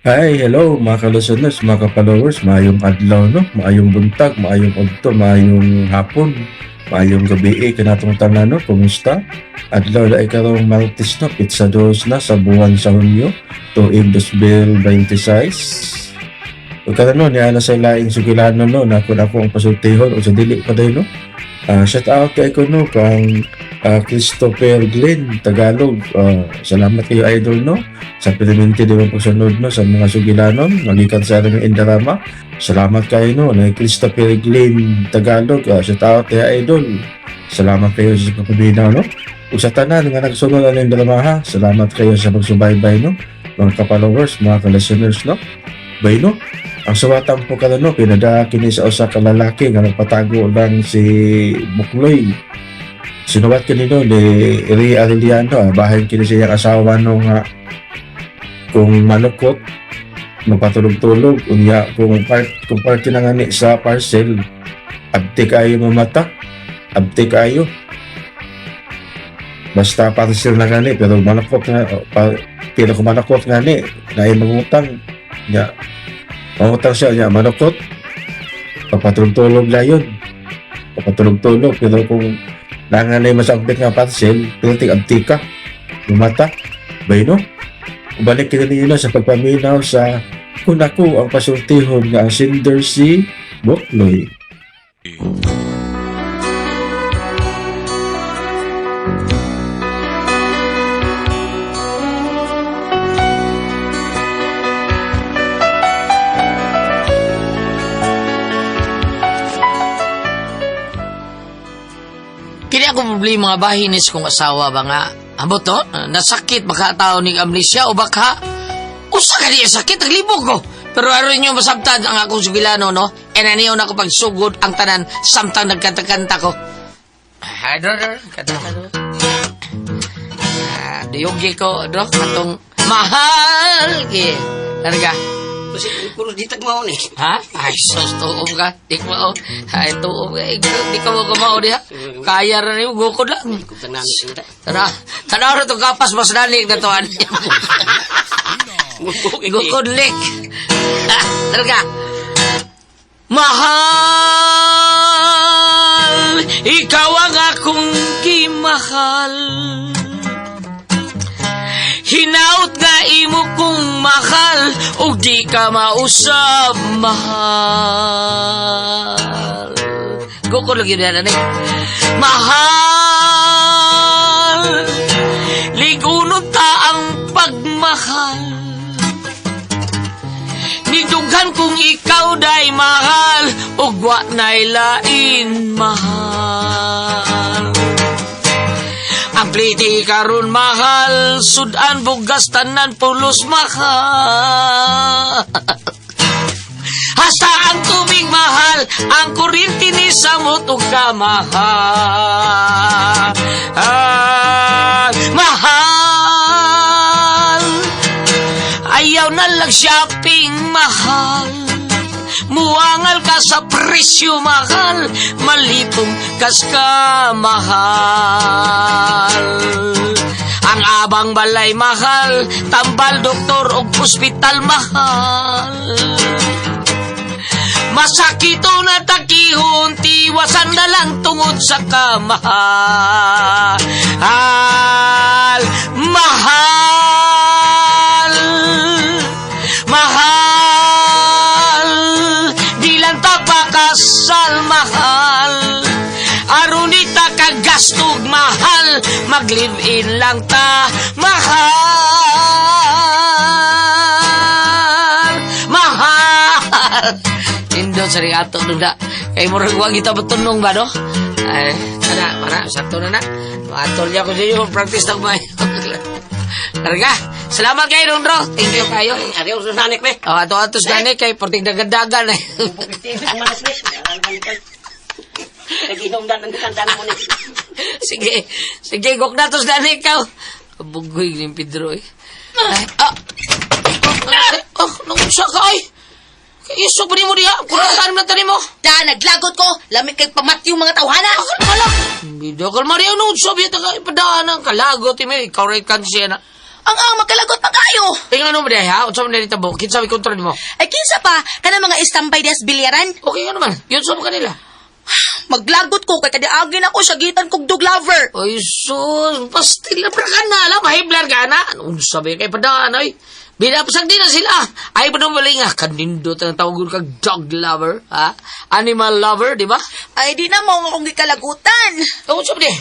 Hi, hello mga ka-listeners, mga ka-followers, maayong adlaw no, maayong buntag, maayong udto, maayong hapon, maayong gabi eh, kanatong tanan no, kumusta? Adlaw na karong Martes no, pizza dos na sa buwan sa Hunyo, tuig 2026. Ug karon no, niya na sa laing sugilano no, na kun ako ang pasultihon o sa dili pa day no. Shout out kay ko no kang Christopher Glenn Tagalog. Salamat kayo idol no sa Piliminti di ba pagsunod no sa mga sugilanon magikan sa aming Indarama. Salamat kayo no na Christopher Glenn Tagalog. Shout out kay idol. Salamat kayo sa pagpabinaw no. Ug sa tanan nga nagsunod ang Indarama ha. Salamat kayo sa pagsubaybay no. Mga ka-followers, mga ka-listeners no. Bay no. Ang suwatan po karon no pinada kini sa usa ka lalaki nga nagpatago lang si Bukloy. Sinuwat kini no ni Ray Arellano, bahin kini sa iyang asawa no nga kung manukot magpatulog-tulog unya kung parte na ngani sa parcel abti kayo mamata, abti kayo basta parcel na gani pero manukot nga pa, pero kung manukot ngani naay mangutang nya mangutang siya nya manukot papatulog-tulog la yun papatulog-tulog pero kung nanganay masambit nga parcel pero ting abti ka mamata bay no. Balik kita ninyo na sa pagpaminaw sa kung ako ang pasultihon nga ang sender si Bukloy. Kini ako problema nga bahinis kong asawa ba nga. Ambot no? Nasakit baka tao ning amnesia o baka usa ka niya sakit naglibog ko. Pero aron niyo masabtan ang akong sugilano no. E naniyo na ko pagsugod ang tanan samtang nagkanta-kanta ko. Ah, dro, dro, kanta ka, dro. Ah, diyugi ko dro katong mahal gi. Larga. Kasi puro di tagmao ni. Ha? Ay, sus, tuom ka. Di ko mao. Ay, tuom ka. Ikaw, di ka mo kumao diha. Kaya rin yung gukod lang. Kung tanan sila. Tara, tanaw na itong kapas, mas nalig na to. Ano? Gukod lik. Talaga. Mahal, ikaw ang akong gimahal. Hinaut nga imo kong mahal ug di ka mausab mahal. Gukod lagi na ni. Mahal, ligunod ta ang pagmahal. Nidughan kung ikaw day mahal ug wa nay lain mahal. Ang pliti karon mahal, sudan bugas tanan pulos mahal. Hasta ang tubig mahal, ang kuryente ni samot ug kamahal. Ah, mahal. Ayaw na lang shopping mahal. Muangal ka sa presyo mahal, malipong kas ka mahal. Ang abang balay mahal, tambal doktor og ospital mahal. Masakito na takihon, tiwasan na lang tungod sa kamahal. Mahal, mahal, di lang ta pakasal mahal. Aron di ta kagastog mahal, mag-live-in lang ta mahal. Mahal. Indot sa ring ato nung na. Kay murag wag kita matunong ba no? Ay, kana, para, sakto na na. Matol niya ko sa inyo, practice na kumain. Larga. Salamat kayo, Dong Dro. Thank you kayo. Adiyo sa sanik be. Oh, ato atos gani kay porting dagadagan eh. Manas be. Naginom dan ang kanta mo ni. Sige. Sige, gok na tos gani ikaw. Kabugoy ni Pedro eh. Ay, ah. Oh, oh, nung ka ay. Isok pa mo diha. Kulang na tani mo. Da, naglagot ko. Lamig kay pamatyo mga tawhana. Akal pala. Bida kalma riya nung sabi ta ka ipadaan ang kalagot imi. Ikaw rin kansiya na. Ang ang magkalagot pa kayo. Tingnan mo ba ha? Unsa man nitabo? Kinsa may kontra nimo? Ay kinsa pa kana mga istambay dias bilyaran. Okay nga naman. Yun sa kanila. Maglagot ko kay kadiagin ako siya gitan kog dog lover. Oy, sus, pastil na ka na, alam, mahiblar ka na. Anong sabi kay padaan, oy? Binapasag din na sila. Ay, pa naman nga, kanindot ang tawag kag dog lover, ha? Animal lover, di ba? Ay di na mo nga akong gikalagutan. Ang sabi di?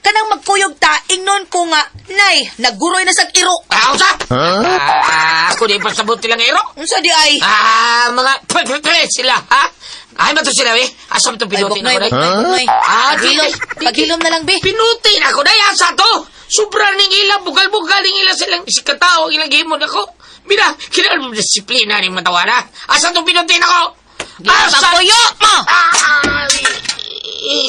Kanang magkuyog ta ingnon ko nga nay nagguroy na sag iro. Ah, unsa? Ah, ako di pasabot nilang iro. Unsa di ay? Ah, mga pre sila, ha? Ay, ba to sila, eh? Asa ba ito Ay pinutin buknoy, ako, day? buknoy, buknoy. Ah, Paghilom, paghilom na lang be. Pinutin ako, day, asa to? Sobra ning ila, bugal-bugal ning ila silang sikatao, ilang gihimon ako. Mira, kinahanglan mo disiplina ning matawana. Asa to pinutin ako? Asa? Pakuyo mo. Ah,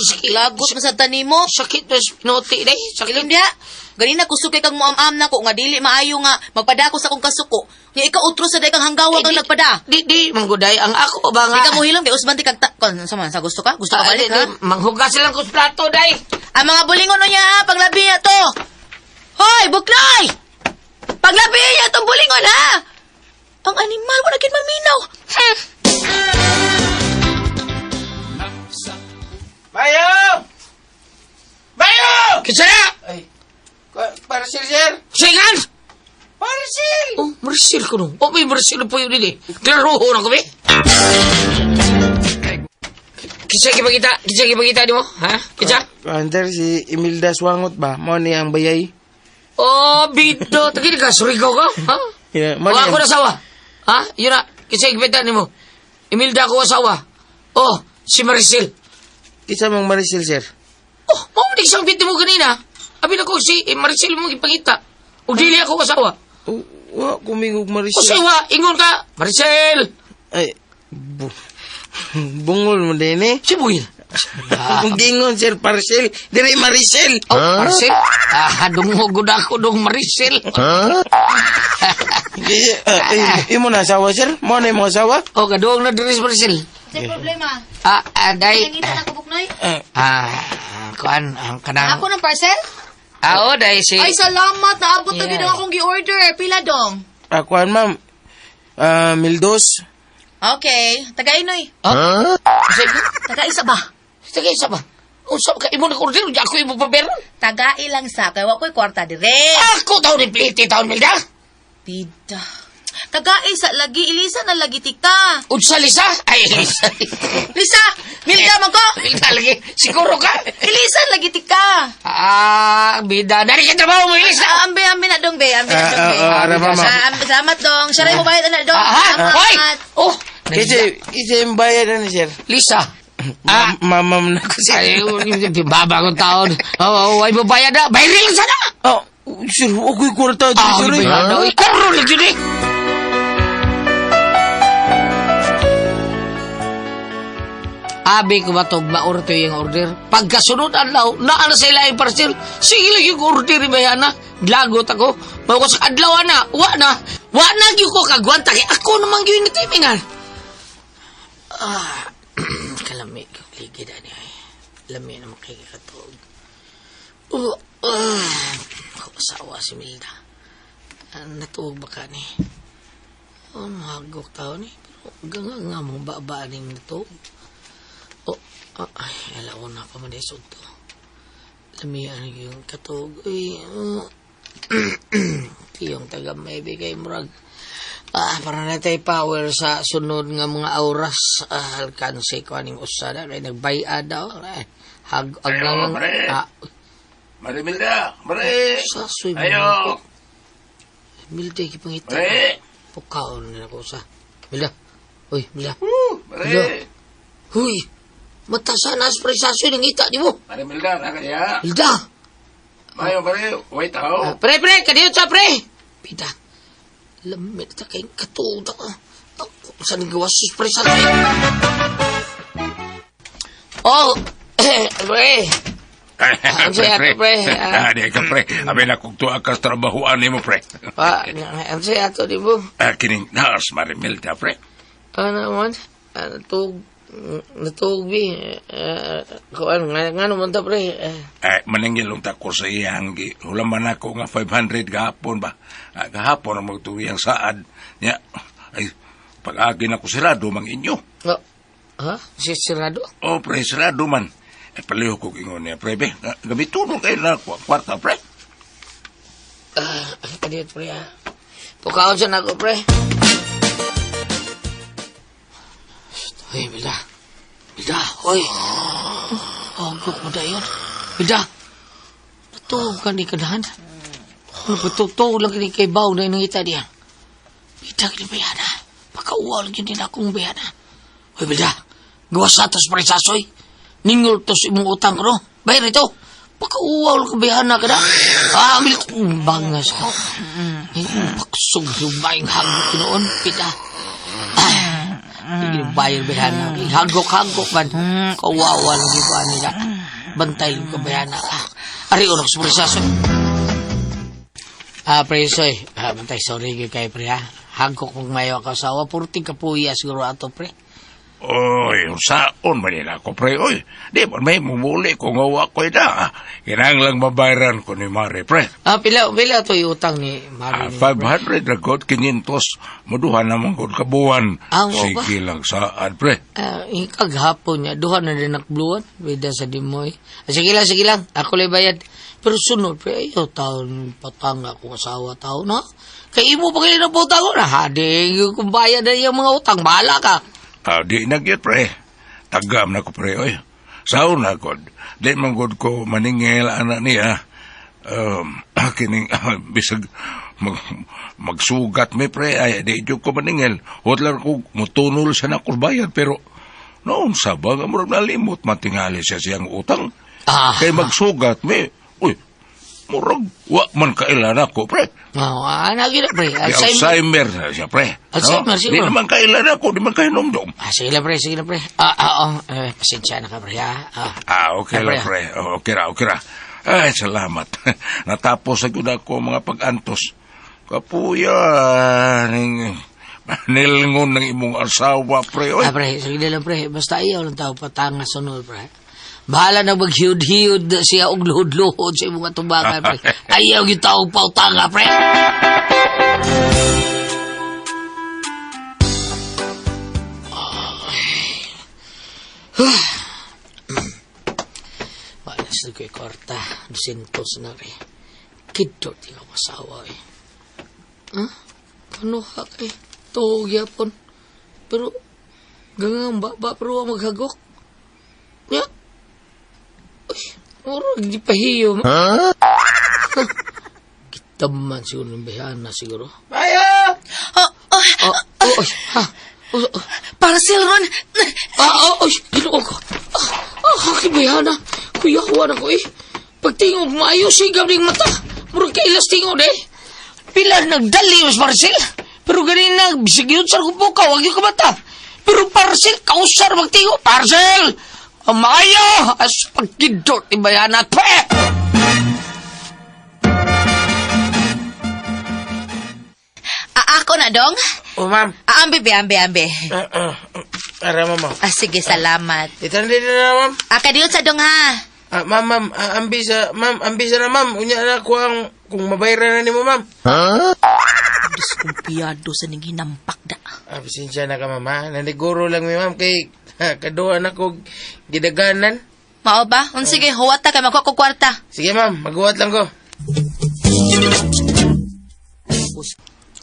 sakit. Lagot man sa tanimo. Sakit na pinuti, day. Sakit. Ilom diha. Ganina kusog kay kang muam-am nako nga dili maayo nga magpada ko sa akong kasuko. Nga ikaw utro sa day kang hanggawa kang nagpada. Di, di, mangguday. Ang ako ba nga? Di ka mo hilom kay usban ti kag kon sa man sa gusto ka? Gusto ka Ah, balik di, ha? di, manghugas silang kus plato, day. Ang mga bulingon niya ha, paglabi niya to. Hoy, buknoy! Paglabi niya tong bulingon ha. Ang animal wala gid maminaw. Bayo! Bayo! Kinsa na? Ay, parcel, sir. Singan! Parcel! Oh, Marcel ko no. Oh, may Marcel po yun din eh. Klaro na ko, be. Kinsa kipagita? Kinsa kipagita nimo? Ha? Kinsa? Under si Imelda Swangot ba? Mo ni ang bayay. Oh, bido. Tagin ka, surigaw ka? Ha? Yeah, mo O, ni ako na sawa. Ha? Yun na. Kinsa kipagita nimo? Imelda ko asawa. Oh, si Maricel. Kinsa mong Maricel, sir? Oh, mao man isang binti mo ganina. Abi na ko si Maricel mo ipangita. Ug dili ako asawa. Oh, wa kumingog O Maricel. siwa, ingon ka, Maricel. Ay, bungol mo din eh. Si Bugil. Kung gingon, sir, parcel. Dire Maricel. Oh, Maricel. Ah, dungog gud ako dong Maricel. Eh, eh, imo na asawa, sir? Mo na imong asawa? Oh, kadung na diri si Maricel. Sa problema. Ah, ah, day. Nangita na ko buknoy. Ah, kuan ang kanang. Ako ng parcel? Ah, oh, day si. Ay salamat naabot na gid Yeah. ang akong gi-order. Pila dong? Akuan, ma'am. Ah, Mildos. Okay, tagainoy. Oh? Sige, Taga isa ba? sige isa ba? Unsa ka imo na order, ako imo paberon. Tagai lang sa kay wa ko'y kwarta dire. Ako taon ni pliti taon Milda. Bida. Tagai sa lagi ilisa na lagi tika. Unsa Lisa? Ay, Lisa. Lisa, Milda man ko. Milda lagi. Siguro ka. Ilisa lagi tika. Ah, bida. Dari ka trabaho mo, Lisa. Ah, ambe ambe na dong be, ambe na Ah, dong be. ah, ah, ara, mama. Ah, ambe, salamat dong. Siya rin mo bayad na dong. Ah, ha? Hoy! Salamat. Oh, Kasi, kasi yung bayad na ni sir. Lisa. Ah, Mamam na ko, sir. ay, babagong taon. Oh, oh, ay, babayad na. Bayril sana. Oh, sir, ako'y kwarta. Ah, sir, eh. bayad na. Ikuro lang yun eh. Abi ko ba ito, maorto yung order? Pagkasunod adlaw, naa na sa ilaing parcel. Sige lang yung order, bayana. Lagot ako. Bago sa adlaw na, wa na. Wa na gyud ko kagwanta. Kay ako naman gyud ni timingan. Ah, kalami ko ligid ani ay. Lami naman kay katuog. Ako asawa si Milda. Ah, natuog ba ka ni? Oh, mahagok tao ni. Pero ganga nga mo ba ning natuog. Oh, ah, ay, alaw na pa man isod to. Lamian yung katog. Uy, oh. Tiyong taga may bigay murag. Ah, para na tayo power sa sunod nga mga oras. Ah, alkanse ko aning usada. Kay nagbaya daw. Ay, hag, ag, Ayo, ag, pare. ah, Marimilda, mare. sa suy Ayo. Milda, kipangita. Mare. Pukaon na ako sa. Milda. Uy, Milda. Mare. Huy! Mata sana sa presaso ng ngita di mo. Marimilda, na kaya. Milda! Mayo, mare. Wait, Ah, aw. pre, pre, kadiyo sa pre! Pita, lamit ta kayong katuda ka. Ako, saan gawa sa presaso? Oh, pre. Ang saya to, pre. Ah, di ka, pre. Abi na kung tuwa ka sa trabahoan nimo, pre. Pa, ang saya to, di mo. Ah, kining nurse, Marimilda, pre. Ano man? Ano to? Natuog, bi. Kuan, nga naman ta, pre. Eh, maningil unta ko sa iyang gi. Hulaman ako nga 500 gahapon ba. Ah, gahapon ang magtuwiyang saad. Ya, ay, pag-agi na ko sirado mang inyo. Oh, ha? Si Sirado? Oh, pre, sirado man. Eh, paliho ko ingon niya, pre, be. Gamituno kayo na kwarta, pre. Ah, kadiyot, pre, ah. Pukaon siya na ako, pre. Hoy, Bilda. Bilda, hoy. Oh, guk mo dayon. Bilda. Natuog ka ni kanahan. Ano ba, totoo lang kini kay Bao na inangita niya. Bilda, kini bayana. Pagkauwa lang yun din akong bayana. Hoy, Bilda. Gawa sa atos parisasoy. Ningol tos imong utang ko, no? Bayar ito. Pagkauwa lang ka bayana ka na. Ah, mil... Bangas ka. Ay, paksog yung hagok noon, pita. Ah, hindi bayar bayana. Hagok-hagok man. Kawawa lang yung ba nila. Bantay lang ka bayana. Ah, ari, oras mo risasoy. Ah, pre, soy. Ah, bantay, sorry kay pre, ha. Hagok mong mayo ka asawa. Purting kapuya siguro ato, pre. Oy, saon man nila ko, pre. Oy, di man may mumuli ko nga wa ko'y na. Kinahanglang mabayaran ko ni Mari, pre. Ah, pila to yung utang ni Ah, Mari. ni- 500 na god, 500. Maduha naman god kabuan. Ah, oo ba? Sige lang saan, pre. Ah, yung kaghapon niya, duha na rin nakbluan, bida sa dimoy. Ah, sige lang, sige lang, ako lang bayad. Pero sunod, pre, ayaw taon, patanga kung asawa tao na. Kay imo pa kayo ng putang ko na, hadi, kung bayad na yung mga utang, bahala ka. Ah, di na gyud, pre. Tagam na ko, pre. Oy, saon na god. Di man god ko maningil anak niya. Kining bisag magsugat mi, pre, ay di jud ko maningil. Hotlar ko mutunol sa nakos bayad, pero noon sa ba nga murag nalimot matingali siya siyang utang. Ah. Kay magsugat mi, uy, murag wa man kailan ako, pre. Oh, ah, na, pre. Di Alzheimer. Alzheimer na siya, pre. Alzheimer, No? siguro. Di naman kailan ako, di man kahinomdom. Ah, sige lang, pre, sige lang, pre. Ah, ah, oh, eh, pasensya na ka, pre, ha. Ah, Ah, okay Ah, lang, pre. Oh, okay ra, okay ra. Ay, salamat. Natapos na gyud ako ang mga pag-antos. Kapuya, ning nilngon ng imong asawa, pre. Oy. Ah, pre, sige lang, pre. Basta ayaw lang tao patanga sunod, pre. Bahala na maghiyod-hiyod siya og luhod-luhod sa imong atubangan, pre. Ayaw yung tao pautanga, pre. Wala sa ko'y kwarta. 200 na rin. Kidto, di ako asawa, eh. Ha? Kano ha kay? Tuhog yapon. Pero, gangang baba pero wa maghagok. Nya. Uy, murag di pahiyo. Huh? Gitaman siguro ng bayana siguro. Bayo! Oh, oh, Oh, oh, oy, ha. Oh, oh, parcel ron. ah, oh, oy, ginoo ko. Ah, ah, haki bayana. Kuya, kuha na ko eh. Pagtingog maayo, sigab ning mata. Murag kailas tingog eh. Pila nagdali mas parcel. Pero ganin na, bisag yun sa kong pukaw, wag yung kamata. Pero parcel, kausar magtingo, parcel! Ang maayo! As pagkidot ni bayana, pe! Ah, ako na, dong. Oh, ma'am. Ah, ambi, be, ambi, ambi. Ah, ah, ara, ma'am. Ah, sige, salamat. 800 na, ma'am. Ah, kadiyot sa dong, ha. Ah, ma'am, ma'am, ah, ambi sa, ma'am, ambi sa na, ma'am. Unya na ko ang, kung mabayaran na nimo, ma'am. Diyos kong piyado sa ning hinampak da. Ah, pasensya na ka, ma'am, ha. Naniguro lang mi, ma'am, kay ha, kaduha na ko gidaganan. Mao ba? Un sige, huwat ta kay magkuha ko kwarta. Sige, ma'am, maghuwat lang ko.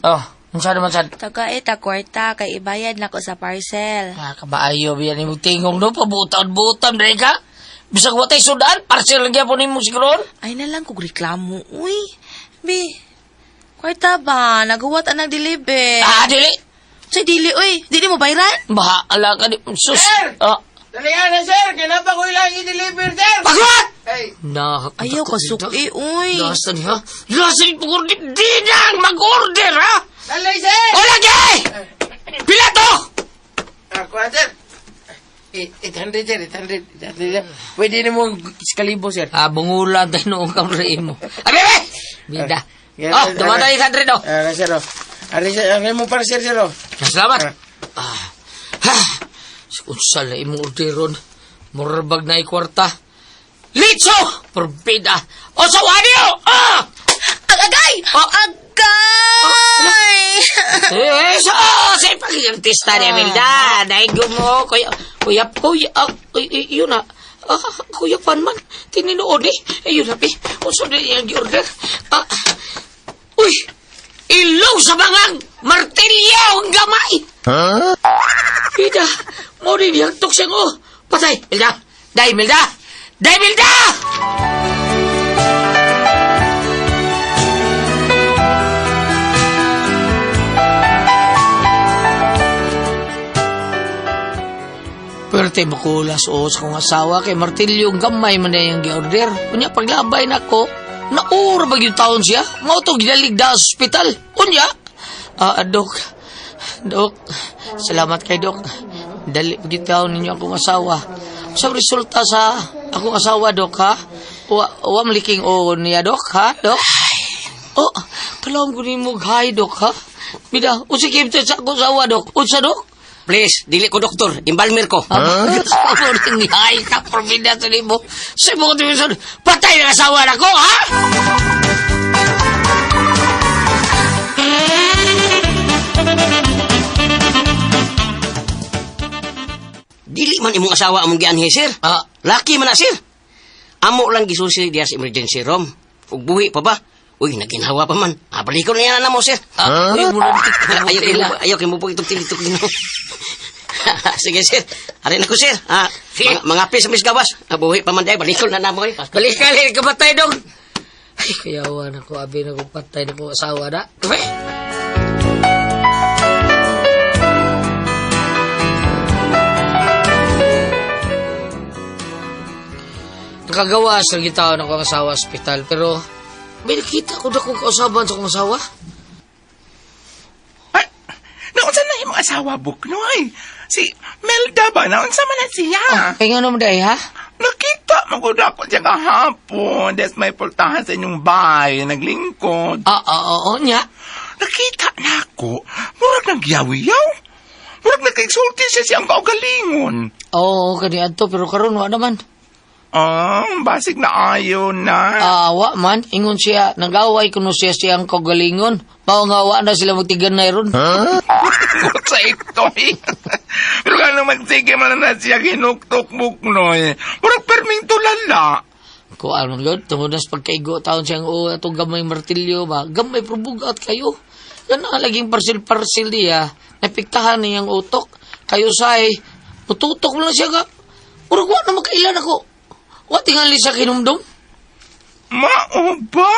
Oh, unsa naman sad? Taga ta kwarta kay ibayad na ko sa parcel. Ah, kabaayo biyan imong tingog no, pabutan-butan dre ka. Bisag watay sudan, parcel lang gyapon nimo siguro. Ay na lang kog reklamo, uy. Bi, kwarta ba? Naguwat ang nagdeliver. Ah, dili. Say, dili, uy. Dili mo bayran? Bahala ka di. Sus. Sir! Ah, Dalihan na, sir! Kinapa ko ilang i-deliver, sir! pagwat! Ay, Na, Ayaw ka suki, uy. Lasa niya. Lasa ni pag-order. Di na mag-order, ha? dali, sir! O lagi! Pila to! Ah, kuha, sir. 800, sir. 800. 800, sir. Pwede na mo iskalibo, sir. Ah, bungulan tayo noong kamre mo. Abi, abi! Bida. Yeah, Oh, dumatay 800, oh. Ah, sir, oh. Ari, sir. Ari mo para, sir, sir, oh. Salamat. Ah. Ha. Unsa na imong orderon? Murabag na kwarta. Litso! Porbida! O sa waniyo! Ah! Agay! Oh. Agay! Eh, so, sa ipag-artista ni Imelda, naigo mo, kuya, kuya, kuya, ah, uy, uy, yun na, ah, kuya pan man, tininood eh, ayun na, pi, unsa na iyang gi-order, ah, uy, ilong sa bangang, martilyo ang gamay! Huh? Ida, mo rin yung tuksang, oh, patay, Milda, day, Milda, day, Milda! Pwerte makulas o sa kong asawa kay martilyo gamay man na yung gi-order. Unya paglabay nako, naura ba yung taon siya? Mao to ginaligda sa ospital. Unya, ah, dok, dok, salamat kay dok. Dali pag taon ninyo akong asawa. Sa resulta sa akong asawa, dok, ha? Wa, wa maliking o niya, dok, ha, dok? Oh, kalawang ko ni mo, hi, dok, ha? Bida, usikip sa akong asawa, dok. Unsa, dok? Please, dili ko doktor. Embalmer ko. Huh? Ay, ka, probida sa libo. Sa mga division, patay na asawa na ko, ha? Dili man imong asawa among gianhi, sir. Ah. Laki man na, sir. Amo lang gisusi diya sa emergency room. Ug buhi pa ba? Uy, naginhawa pa man. Ah, balikon niya na mo, sir. Ah, uy, murag Ayaw kay mo, ayaw kay mo po itong tilitok din. Sige, sir. Arin ako, sir. Ah, mga pis mis gawas. Ah, buhi pa man dahil. Balikon na na mo, eh. Balik ka, ka patay dong. Ay, kayawa na ko, abi na ko, patay na ko, asawa na. Uy! Nakagawa sa gitaw ng akong asawa sa ospital, pero may nakita ko na kong kausaban sa akong asawa. Ay, naunsa na imong asawa, Buknoy? Si Melda ba? Naunsa man na siya? Kaya nga naman dahil, ha? Nakita mo ko ako siya kahapon. Des may pultahan sa inyong bahay. Naglingkod. Ah, ah, oo, niya. Nakita na ako. Murag nagyawiyaw. Murag nagkaigsulti siya siyang kaugalingon. Oo, kani adto pero karon wa naman. Ah, basig na ayon na. Ah, wa man ingon siya nagaway kuno siya siyang kaugalingon. Mao nga wa na sila magtigan na ron. Hugot sa ito eh. Pero kano magsige man na siya ginuktok Buknoy. Murag perming tulala. Kuan man gud tungod na sa pagkaigo taon siyang o atong gamay martilyo ba. Gamay pero bugat kayo. Kana laging parsil-parsil diya. Napiktahan niyang utok. Kayo say mututok mo lang siya ka. Murag wa na makailan ako. Wa tingali sa kinumdum. Mao ba?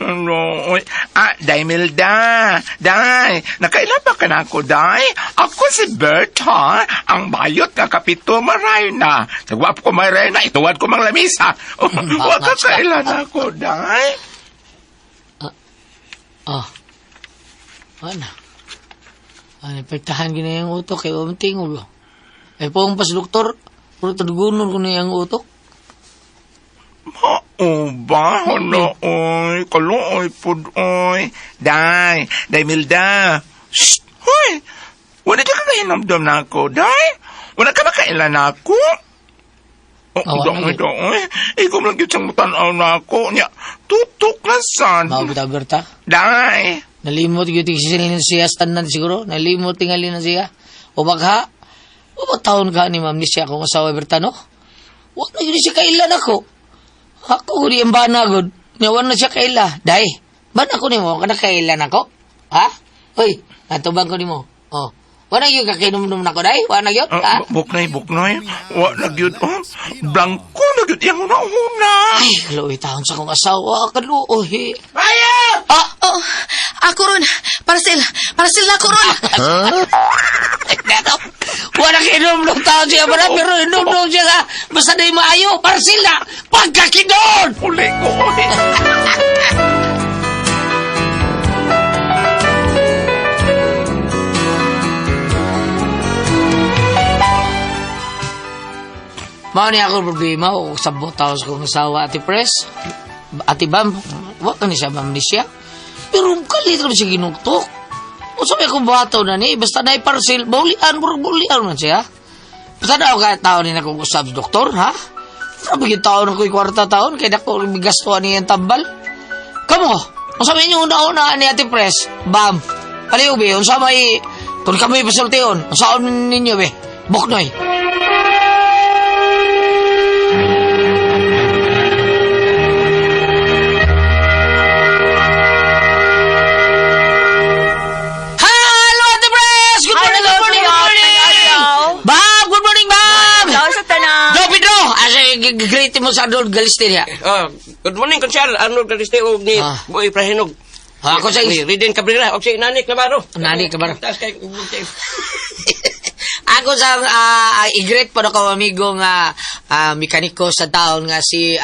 Ano? Oy. Ah, Day Milda. Day, nakaila ba ka na ako, Day? Ako si Berta, ang bayot nga kapito marayna. Sa gwapo ko marayna, ituwad ko mang lamisa. Oh, wa ka kailan ako, Day? Ah. Ano? Ano, pagtahan ko na yung utok, kaya wa tingog. Ay po ang pas doktor, puro tudugunon ko na yung utok. Mao ba? Hala, oy. Kaluoy, pud, oy. Day, Day Milda. Shh! Hoy! Wala ka kahinamdam na ako, Day? Wala ka ba kailan ako? Oh, Awa, doon, lagi. doon. Ikaw lang yun siyang mutanaw na ako. Nya, tutok na san. Mao bitaw Berta. Day. Nalimot gyud siya siya tanan siguro, nalimot tingali na siya. O bagha, o ba taon ka ni ma'am ni siya akong asawa Berta no? Wa na gyud siya kailan ako. Ako gud ang bana gud. Nya wa na siya kaila. Day, bana ko nimo kana kailan ako? Ha? Hoy, atubang ko nimo. Oh. Wa na gyud ka kinumdum nako day? Wa na gyud? Ha? Ah, buknoy, buknoy. Wa na gyud. Oh, blanco na gyud. Yang una-una. Ay, kaluoy taon sa akong asawa, kaluoy. Ayaw! Ah, Oh, ako ron. Parcel. Parcel na ako ron. Gato. Wala kinumdum taon siya ba pero inumdum siya ka. Basta di maayo, parsil na. Pagkakidon! Uli ko, oy. Mao ni ako problema o sabot taon sa kong asawa, Ate Pres. Ate Bam, wa ka ni siya ma'am ni siya. Pero kalit ko siya ginuktok. O sabi akong bato na ni, basta na parcel, baulian, murag baulian man siya. Tanaw ka tao ni nakong usab, doktor, ha? Sabi yung taon ko kwarta taon, kaya dako gastuhan niya yung tambal. Kamo, unsa may inyong una-una ni Ate Pres? Bam, paliw be, unsa may, kung kami pasultion, unsaon ninyo be? Buknoy. Hello, Ate Pres! Good morning, good morning, good morning! Bam, good morning, Bam! Sa tanan. Do, Pedro! Asa, greet mo sa Arnold Galiste niya. Oh, good morning, Konsyal. Arnold Galiste og ni Boy Prahinog. Ah, ako sa- Ni Riden Cabrera og si Nanik Navarro. Nanik Navarro. Taas kay Ako sa i-greet po na ko amigo nga mekaniko sa taon nga si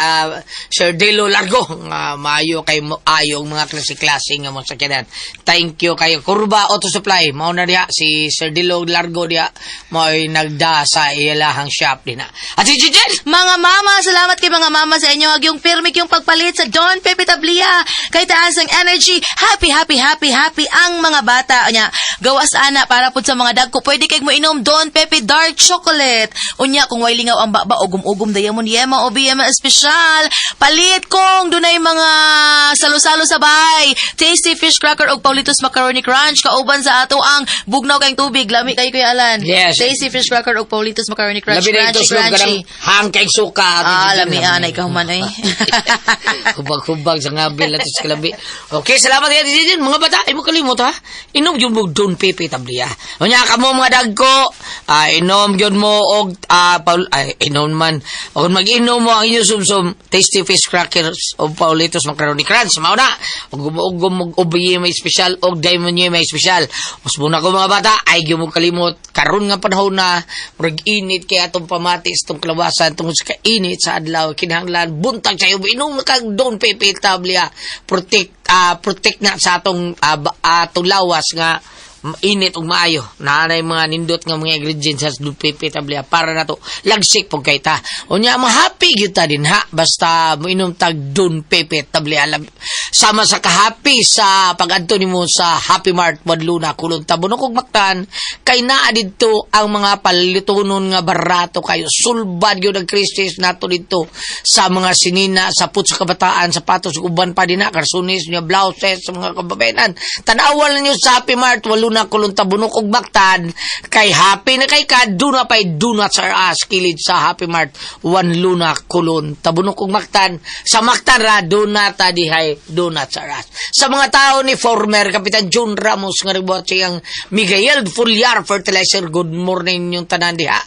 Sir Delo Largo nga maayo kay ayo ang mga klase-klase nga mo sakyanan. Thank you kayo Kurba Auto Supply. Mao na diha si Sir Delo Largo diha mao'y nagda sa ilahang shop dinha. At si Gigi! Mga mama, salamat kay mga mama sa inyo. Agyong pirmik yung pagpalit sa Don Pepe Tablia. Kay taas ang energy. Happy, happy, happy, happy ang mga bata. Unya, gawas ana para pud sa mga dagko. Pwede kay mo inom Don Pepe Dark Chocolate. Unya, kung way lingaw ang baba, ugum-ugum dayamon yema o biyema espesyal. Palit kung dunay mga salo-salo sa bahay. Tasty fish cracker og Paulitos Macaroni Crunch. Kauban sa ato ang bugnaw kayong tubig. Lami kayo, Kuya Alan. Yes. Tasty fish cracker og Paulitos Macaroni Crunch. Labi na ito Crunchy, sulog crunchy. kanang hangkay suka. Ate Ah, Gigi. lami anay ka human ay. Hubag-hubag sa ngabil natin sa kalabi. Okay, salamat yan, Gigi. Mga bata, ay mo kalimot ha. Inom yun mo Don Pepe Tablia. Unya ka mo mga dagko, inom yun mo og Paul, ay, inom man. O kung mag-inom mo ang inyong sumsum, Tasty Fish Crackers o Paulitos Macaroni Crunch. Mao na. Og ugum og ubi may espesyal og diamond niyo may espesyal. Mas muna ko mga bata, ay gyud mo kalimot karon nga panahon na murag init kay atong pamati sa itong kalawasan tungod sa kainit sa adlaw kinahanglan buntag sa iyo inom kag Don Pepe Tablia protect protect na sa atong atong lawas nga init ug maayo naanay mga nindot nga mga ingredients sa Don Pepe Tablia para nato lagsik pug kay ta unya ma-happy gyud ta din ha basta moinom tag Don Pepe Tablia. Sama sa kahappy sa pag-adto nimo sa Happy Mart Wadluna Kulon Tabunok ug Mactan kay naa didto ang mga palitunon nga barato kayo sulbad gyud ang Christmas nato didto sa mga sinina sa put sa kabataan sapatos ug uban pa dinha karsunis nya blouses sa mga kababayenan. Tan-awan ninyo sa Happy Mart Waluna Kulon Tabunok ug Mactan kay happy na kay ka duna pay donuts are us kilid sa Happy Mart One Luna Kulon Tabunok ug Mactan. Sa Mactan ra duna ta dihay donuts are us. Sa mga tao ni former Kapitan June Ramos nga nagbuhat siyang Miguel Fulyar Fertilizer, good morning yung tanan diha.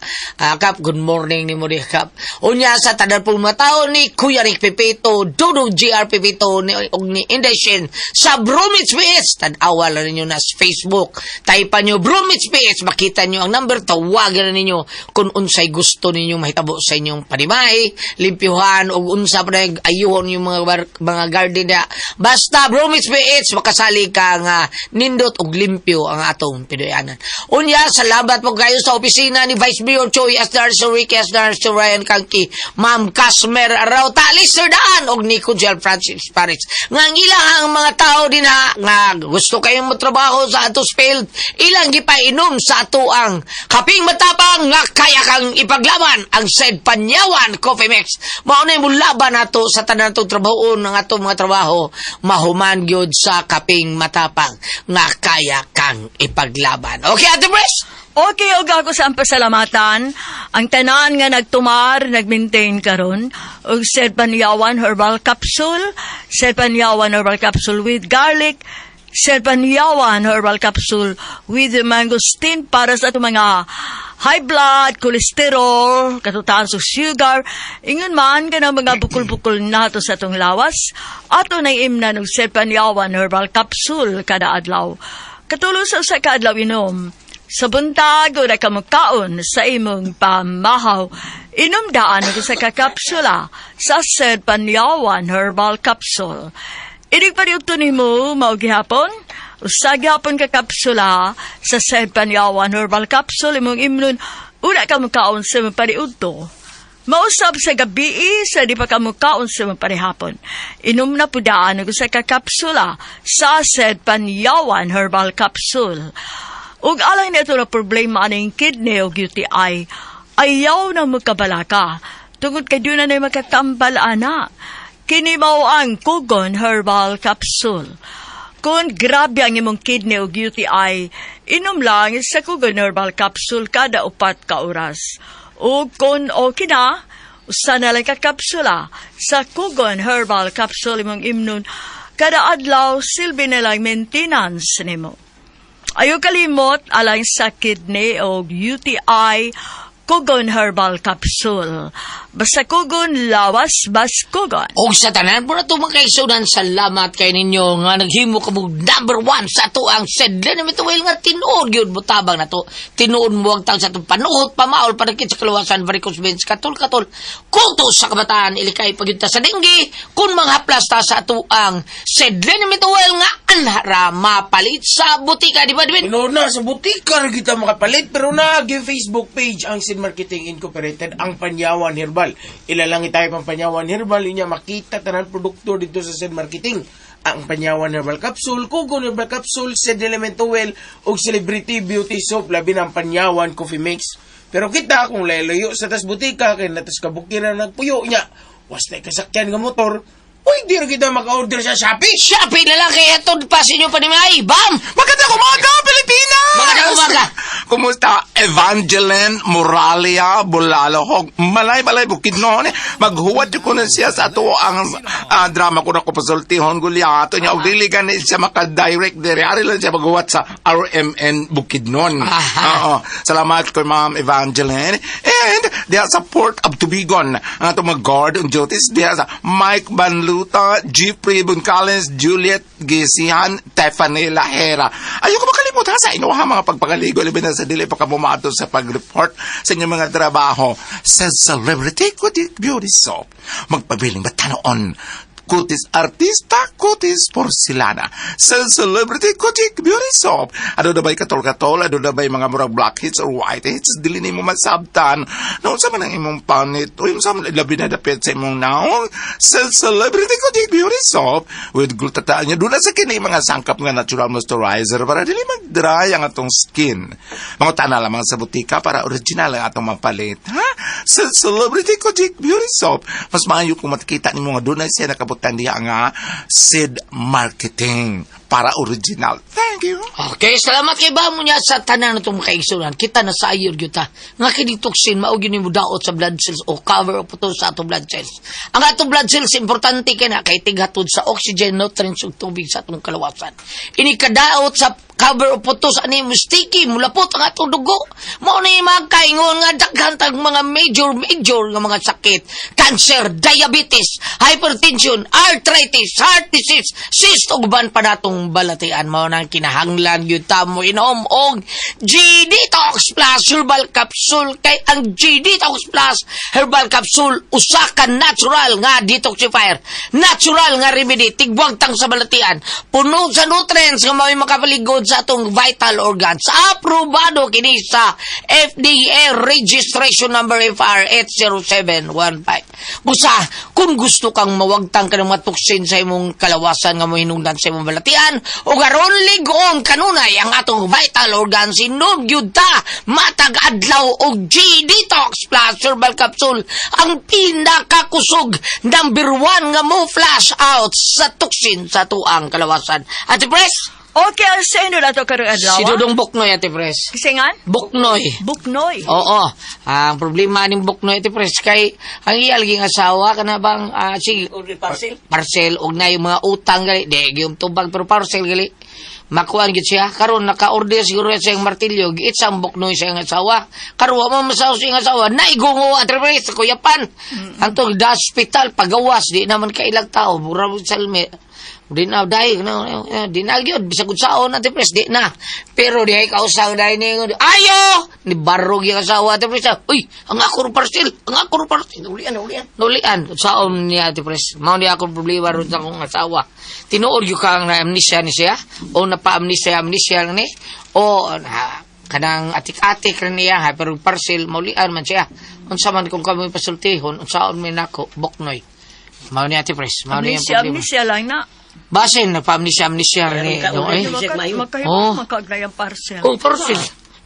Kap, good morning nimo diha kap. Unya sa tanan pong mga tao ni Kuya Rick Pepito, Dudong GR Pepito ni og ni Indeshin sa Bromits PH, tan-awa lang ninyo na sa Facebook. Type nyo Bromits PH, makita nyo ang number, tawagan na ninyo kung unsay gusto ninyo mahitabo sa inyong panimahi, limpyuhan og unsa pa na ayuhon yung mga mga garden diha. Basta Bromits PH, makasali ka nga nindot og limpyo ang atong Pinoyanan. Unya, salamat po kayo sa opisina ni Vice Mayor Choi Asnar, Sir Ricky Asnar, Sir Ryan Kangki, Ma'am Casmer Arauta, Lister Daan, og ni Kujel Francis Paris. Nga ang ilang mga tao din ha, nga gusto kayong motrabaho sa atos field, ilang gipainom sa ato ang kaping matapang nga kaya kang ipaglaban ang said Panyawan Coffee Mix. Mao na yung laban nato sa tanan natong trabahoon ng atong mga trabaho, mahuman gyud sa kaping matapang nga kaya kang ipaglaban. Okay, Ate Pres? Okay, og ako sa ang pasalamatan. Ang tanan nga nagtumar, nagmaintain karon og Serpanyawan Herbal Capsule, Serpanyawan Herbal Capsule with garlic, Serpanyawan Herbal Capsule with mangosteen para sa atong mga high blood, cholesterol, katutaan sa sugar, ingon man kanang mga bukol-bukol nato sa atong lawas, ato nang imnan og Serpanyawan Herbal Capsule kada adlaw. Katulo sa usa ka adlaw inom. Sa buntag ora ka mukaon sa imong pamahaw. Inom daan og usa ka kapsula sa Serpanyawan Herbal Capsule. Inig paniudto nimo mao gihapon. Usa gihapon ka kapsula sa Serpanyawan Herbal Capsule imong imnon una ka mukaon sa imong paniudto. Mausap sa gabi sa di pa ka mukaon sa imong panihapon. Inom na pudaan og usa ka kapsula sa Serpanyawan Herbal Capsule. Ug alang nito na problema aning kidney o UTI. Ayaw na magkabalaka. Tungod kay doon na makatambal ana. Kini mao ang Kugon Herbal Capsule. Kung grabe ang imong kidney o UTI, inom lang sa Kugon Herbal Capsule kada 4 ka oras. O kung okay na, usa na lang ka kapsula sa Kugon Herbal Capsule imong imnon kada adlaw, silbi na lang maintenance nimo. Ayaw kalimot alang sa kidney o UTI, Kugon Herbal Capsule. Basta Kugon, lawas, bas Kugon. Og sa tanan po na ito, mga kaigsunan, salamat kay ninyo nga naghimo ka mo number one sa ato ang Sedlen na mituwil nga tinuod gyud mo tabang na to. Tinuod mo ang sa atong panuhot, pamaol, panakit sa kaluwasan, varicose veins, katol-katol, kulto sa kabataan, ilikay pagyud ta sa dengue, kung mga haplas ta sa ato ang Sedlen na mituwil nga anhara mapalit sa butika, di ba, Dwin? Tinuod na, sa butika ra kita makapalit, pero naagi Facebook page ang Sid Marketing Incorporated, ang Panyawan Herbal. Ilalangi tayo pang Panyawan Herbal, inya makita tanan produkto dito sa Sid Marketing. Ang Panyawan Herbal Capsule, Kugon Herbal Capsule, Sid Elemento Well, ug Celebrity Beauty Soap, labi ng Panyawan Coffee Mix. Pero kita, kung layo sa tas butika, kay natas kabukiran nagpuyo niya, was na kasakyan nga motor, uy, di ra kita maka-order sa Shopee. Shopee na lang kay hatod pa sa inyo panimay. Bam! Magandang umaga, Pilipinas! Magandang umaga. Kumusta? Evangeline Moralia Bulalohog. Malay-balay Bukidnon. Maghuwat ko na siya sa ato ang drama ko na ko pasultihon gulyato niya. Og dili gani siya maka-direct diri. Ari lang siya maghuwat sa RMN Bukidnon. Aha. Oo. Salamat ko, Ma'am Evangeline. And diha sa Port of Tubigon, ang atong mga guard on duties diha sa Mike Banluta, Jeffrey Buncales, Juliet Gisihan, Tiffany Lahera. Ayoko makalimot ha sa inyo ha mga pagpagaligo, labi na sa dili pa ka bumato sa pag-report sa inyong mga trabaho sa Celebrity Kutis Beauty Soap. Magpabiling batanoon kutis artista, kutis porcelana. Sa Celebrity Kutik Beauty Soap. Ano na ba'y katol-katol? Ano na ba'y mga murag blackheads or whiteheads? Dili nimo masabtan. Noon sa man ang imong panit? O yung sa man labi na dapit sa imong naong? Sa Celebrity Kutik Beauty Soap with glutathione niya. Doon na sa kini mga sangkap nga natural moisturizer para dili mag-dry ang atong skin. Mga tana lamang sa butika para original ang atong mapalit. Ha? Sa Celebrity Kojic Beauty Soap. Mas maayo kung makikita nimo nga doon na siya nakabutan diha nga Sid Marketing para original. Thank you. Okay, salamat kay Bamo niya sa tanan na itong makaigsunan. Kita na sa ayor gyud ta. Nga kini toxin mao gyud nimo daot sa blood cells o cover o puto sa atong blood cells. Ang atong blood cells importante kay na kay tighatod sa oxygen, nutrients ug tubig sa atong kalawasan. Ini kadaot sa cover o putos ani mo sticky, mulapot ang atong dugo. Mao ni mga kaingon nga daghan tag mga major major nga mga sakit, cancer, diabetes, hypertension, arthritis, heart disease, cyst ug uban pa natong balatian. Mao nang kinahanglan gyud ta mo inom og G Detox Plus Herbal Capsule kay ang G Detox Plus Herbal Capsule usa ka natural nga detoxifier, natural nga remedy tigwagtang sa balatian, puno sa nutrients nga mao'y makapaligod sa atong vital organs. Aprobado kini sa FDA registration number FR 80715. Busa, kung gusto kang mawagtang ka ng mga toxin sa imong kalawasan nga mohinungdan sa imong balatian, o karon ligoon kanunay ang atong vital organs, inom gyud ta matag adlaw og G Detox Plus Herbal Capsule, ang pinakakusog number one nga mo flash out sa toxin sa tuang kalawasan. Ate Pres, Okay, ang sino na to karong adlaw? Si Dudong Buknoy, Ate Pres. Kisingan? Buknoy. Buknoy. Oo. Ang problema ning Buknoy, Ate Pres, kay ang iya laging asawa kana bang sige Parcel. Parcel og na yung mga utang gali di yung tubag pero parcel gali makuan gyud siya karon naka-order siguro sa iyang martilyo giitsa ang Buknoy sa iyang asawa. Karon wa man masaw sa iyang asawa, naigungo, Ate Pres, sa kuyapan antong da hospital pagawas di naman kailang tao mura mo salme di na dai na di na gyud bisag unsaon, Ate Pres, di na. Pero di ay kausang dai ni ayo ni barog yung asawa, Ate Pres. Uy, ang ako parcel, ang ako parcel. Ulian, ulian. Nulian saon niya, Ate Pres. Mao ni akong problema ron sa akong asawa. Tinuod gyud kang na amnesia ni siya o napa-amnesia amnesia lang ni o na, kanang atik-atik rin niya ha, pero parcel maulian man siya. Unsa man kung kami pasultihon, unsaon mi nako, Boknoy? Mao ni, Ate Pres, mao ni ang Amnesia, problema. Amnesia lang na. Basin napa-amnesia amnesia ni Meron ka no, eh. Check maayo. Makahimo Oh. makagnay ang parcel. Oh, parcel.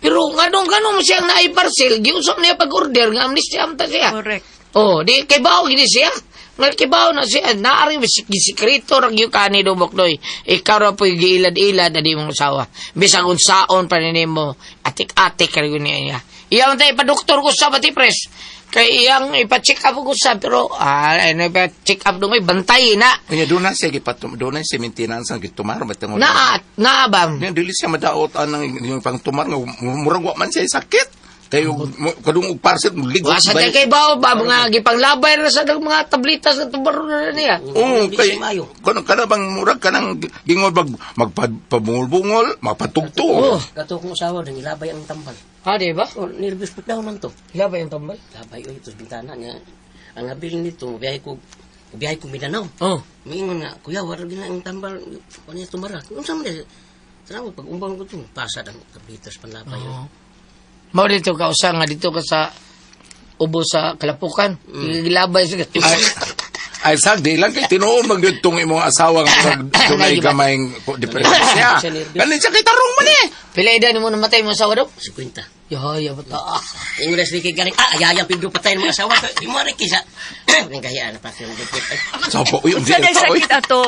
Pero nganong nganong siyang naay parcel, giusap niya pag-order nga amnesia ta siya. Correct. Oh, di kay bawo gini siya. Nga kay bawo na siya, naari gisikreto ra gyud kani do boknoy. Ikaw ra po'y giilad-ilad na di mong asawa. Bisag unsaon pa nimo, atik-atik ra gyud niya. Iya man tayo ipa-doktor ko sa pati pres. Kay iyang ipa-check up ko sa pero ano ipa-check up do may bantay na. Kanya doon na siya gipatum doon na siya maintenance ang gitumar batang Na na ba? Niya dili siya madaot anang yung pangtumar nga murag wa man siya sakit. Kay kadung og parcel ligot Wa sa ba- kay bawo ba mga gipanglabay ra sa mga tablitas na tubaro na niya. Oo, Hindi kay siya maayo. kano kana bang murag kanang gingon bag magpabungol-bungol, magpatugto. Oh. Kato kong asawa, nangilabay ang tambal. Ah, di ba? Oh, nervous breakdown man to. Labay ang tambal. Labay oy, ito bintana niya. Ang habilin nito, biyahe ko Mindanao. Oh. Miingon nga, kuya, wala gina ang tambal. Ano niya tumara? Unsa man niya? Tanaw, pag umbang ko to, pasad ang tablitas panlabay. Oh. Mao dito ka usa nga dito ka sa ubo sa Kalapukan. Gilabay sa Ay, ay sag di lang kay tinuod man gyud tong imong asawa nga murag dunay gamayng diferensya. Kani siya kay tarong man eh. Pila edad nimo namatay mo asawa daw? 50. Yahay, bata. Ah. Ingon na sige galing, ayayang Pedro patay ng mga asawa. Imo rin kisa. Nang kahiyaan na pa siya. Sabo uy, Unsa day unsa oy. sakit ato?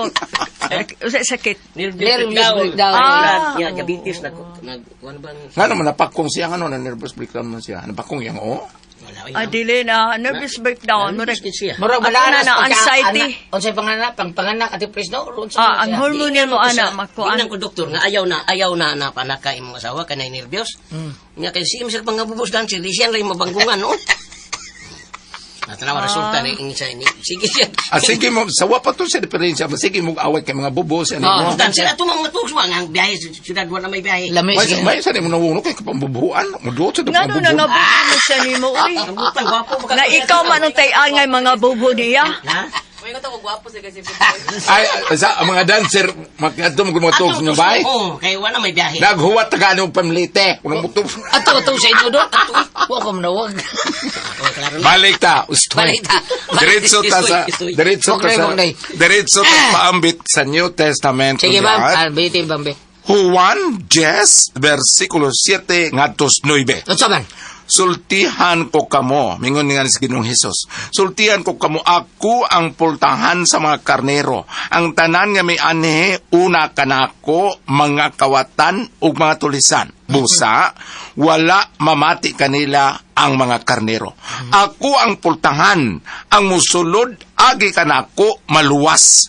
Unsa sakit? Nervous Nervous breakdown. Ah. Ya, diabetes na nag kuan bang Nga naman napakong siya ano na nervous breakdown man siya. Napakong yang oh. wala oy. Ah, dili na nervous breakdown. Murag Nervous siya. Murag Ato malaras na na, pagka anxiety. anak- Unsay panganak, pang panganak ati pres no? Unsa Ah, man ang siya? hormone mo ana makuan. Tingnan ko doktor nga ayaw na panaka imong asawa kanay nervyos. Nya kay siya sa pangabubos dan siya siya rin mabanggungan no. Natanawa resulta ni ing sa ni sige siya. Ah, sige mo sawa pa to siya diferensya. Sige mo away kay mga bubos ano Ah. mo. Dan sila to mga tugs nga ang biyahe sa syudad wala may biyahe. Lami May sige. may sa nimo nawuno kay kapambubuan. Muduot sa Ngano na nga bubo mo siya nimo uy. Ang butang gwapo baka. Nga ikaw man ang tay-an ngay mga bubo niya. Ha? Ay, sa ang mga dancer makadto mo mga tugs nyo bay. Oo, kay wala may biyahe. Naghuwat ta gani og pamlite. Unang buto. Ato ato sa inyo do. Wa ko manawag. Oh, klaro na. Balik ta, ustoy. Balik ta. Diretso ta sa Ustoy, ustoy. diretso ta Okay, sa okay. diretso ta paambit sa New Testament. Sige bam, Unya. ah, biti bambe. Juan 10 versikulo 7 ngadtos 9. Unsa man? Sultihan ko kamo, mingon nga ni si Ginoong Hesus. Sultihan ko kamo ako ang pultahan sa mga karnero. Ang tanan nga may anhi una kanako mga kawatan ug mga tulisan. Busa wala mamati kanila ang mga karnero. Ako ang pultahan, ang musulod agi kanako maluwas.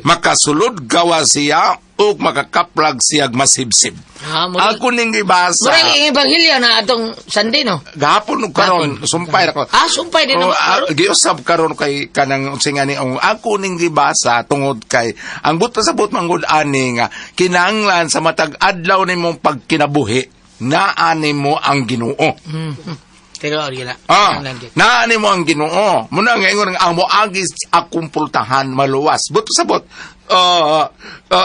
Makasulod gawa siya ug makakaplag siyag masibsib. Ah, murag- Ako ning gibasa. Murag ang ebanghelyo na atong Sunday no. Gahapon og karon sumpay ra ko. Ah, sumpay din Oh, naman karon. giusab karon kay kanang unsa nga ni ang ako ning gibasa tungod kay ang but pasabot manggod ani nga kinahanglan sa matag adlaw nimong pagkinabuhi naani mo ang Ginoo. Pero ari na. Ah, naani mo ang Ginoo. Muna nga ingon nga ang moagi akong pultahan maluwas. But pasabot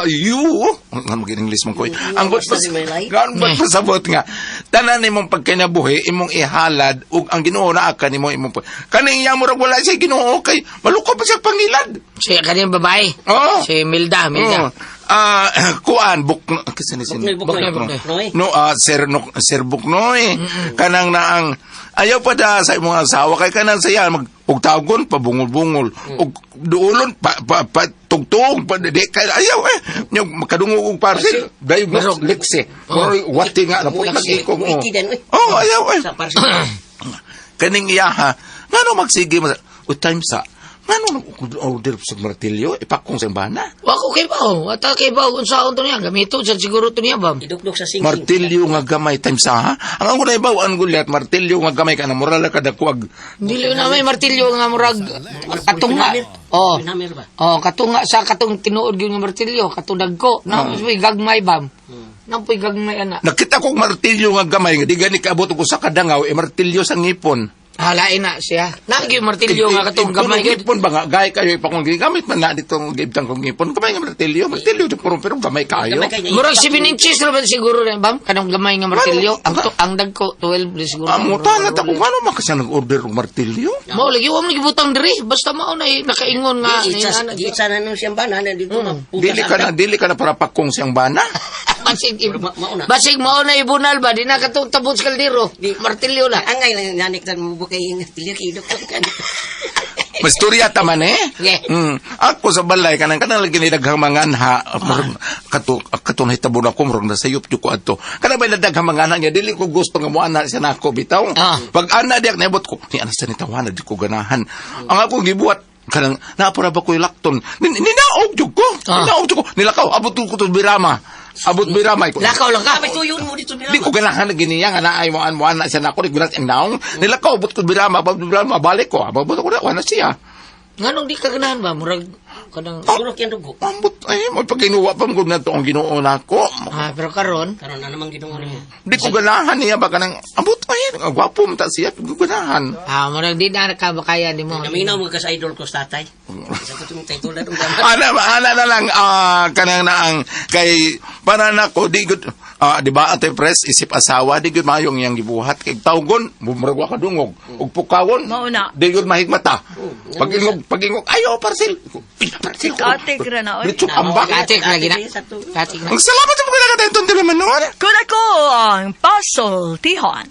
you ang mag English man ko. eh. Ang but Basta may life. ang but pasabot nga tanan nimong pagkinabuhi imong ihalad ug ang Ginoo naa kanimo imong kaning iya murag wala siya Ginoo kay maluko pa siya pangilad. Si kaning babae. Oh. Si Milda, Milda. Oh. Ah, kuan buk kasi ni Buknoy, buknoy. Buknoy. Buknoy. No, sir no, sir Buknoy. Kanang naang ayaw pa da sa imong asawa kay kanang saya mag og tawgon pabungol-bungol og duolon pa, pa, pa tugtog pa di kay ayaw eh nya makadungog og parcel dayo Marog. lekse oh. Wati nga na po Wiki, lagi ko wiki din, uy. oh ayaw eh Sa parcel. Kaning iya ha ngano magsige mo o time sa ngano order sa martilyo ipakong sa bana. Wa ko kay bao. Ata kay bao unsaon to niya gamito sa siguro to niya bam. Idukduk sa sing-sing. Martilyo nga gamay times sa ha. Ang ako na ibaw ang gulyat martilyo nga gamay ka na moral ka dakuag. Dili na may martilyo nga murag katunga. Oh. Pinamir ba? Oh, katunga sa katong tinuod gyud nga martilyo, katong dagko. Na may gagmay bam. Nampoy gagmay ana. Nakita kong martilyo nga gamay nga di gani kaabot ko sa kadangaw e martilyo sa ngipon. Halain na siya. Na gyud martilyo nga katong gamay gyud. Ngipon ba nga gay kayo ipakong gigamit man na dito ang gibtang kong ngipon gamay nga martilyo martilyo di puro pero gamay kayo. Gamay kayo. Murag 7 inches ra ba siguro na bam kanang gamay nga martilyo. Ang dagko 12 di siguro. Amo ta na ko ngano man kasi nag-order og martilyo. Mao lagi wa man gibutang diri basta mao na eh, nakaingon nga Giitsa ana. giitsa na nung siyang bana na dito. Dili ka na para pakong siyang bana. Basig, Mauna. basig mao na ibunal ba? Di na katong tabon sa kaldero. Martilyo na. Angay lang nanik tan mo bukay ng tilir kay doktor kan. Masturya ta man eh. Yeah. Ako sa balay kanang kanang lagi ni daghang mga anha murag kato kato nahitabo na ko murag nasayop jud ko adto. Kanang may daghang mga anha niya dili ko gusto nga moana siya nako bitaw. Pag ana diak naibot ko ni ana sa nitawana di ko ganahan. Ang akong gibuhat kanang naapura ba ko lakton. Ninaog jud ko. Ninaog jud ko. Nilakaw abot ko to birama. Abot birama ko. Lakaw lang ka. May tuyon mo dito Di ko ganahan na giniya nga naay mo an mo ana siya nako di ko naong. Nilakaw abot ko birama, abot birama balik ko. Abot ko na wala siya. Nganong di ka ganahan ba? Murag kanang Siguro kay dugo. Ambot ay mo pag ginuwa pa mo na to ang Ginoo nako. Ah, pero karon Karon na namang Ginoo nimo. Di ko ganahan niya ba kanang ambot ay ang gwapo man ta siya di ko ganahan. Ah, murag di na ka makaya nimo. Naminaw mo ka sa idol ko sa tatay. Sa ko tumong title na itong gamit. Ana ana na lang kanang naang kay para nako di gud di ba Ate Pres isip asawa di gud mayong iyang gibuhat kay tawgon murag wa kadungog ug pukawon Mao na. di gud mahigmata. Pag-ingog ayo parcel. Parcel. Katik ra na, oy. Diretso ambak. Katik lagi na. Katik na. Ang salamat sa mga nakatentong tulumanon. Kun ako ang Pasoltihon.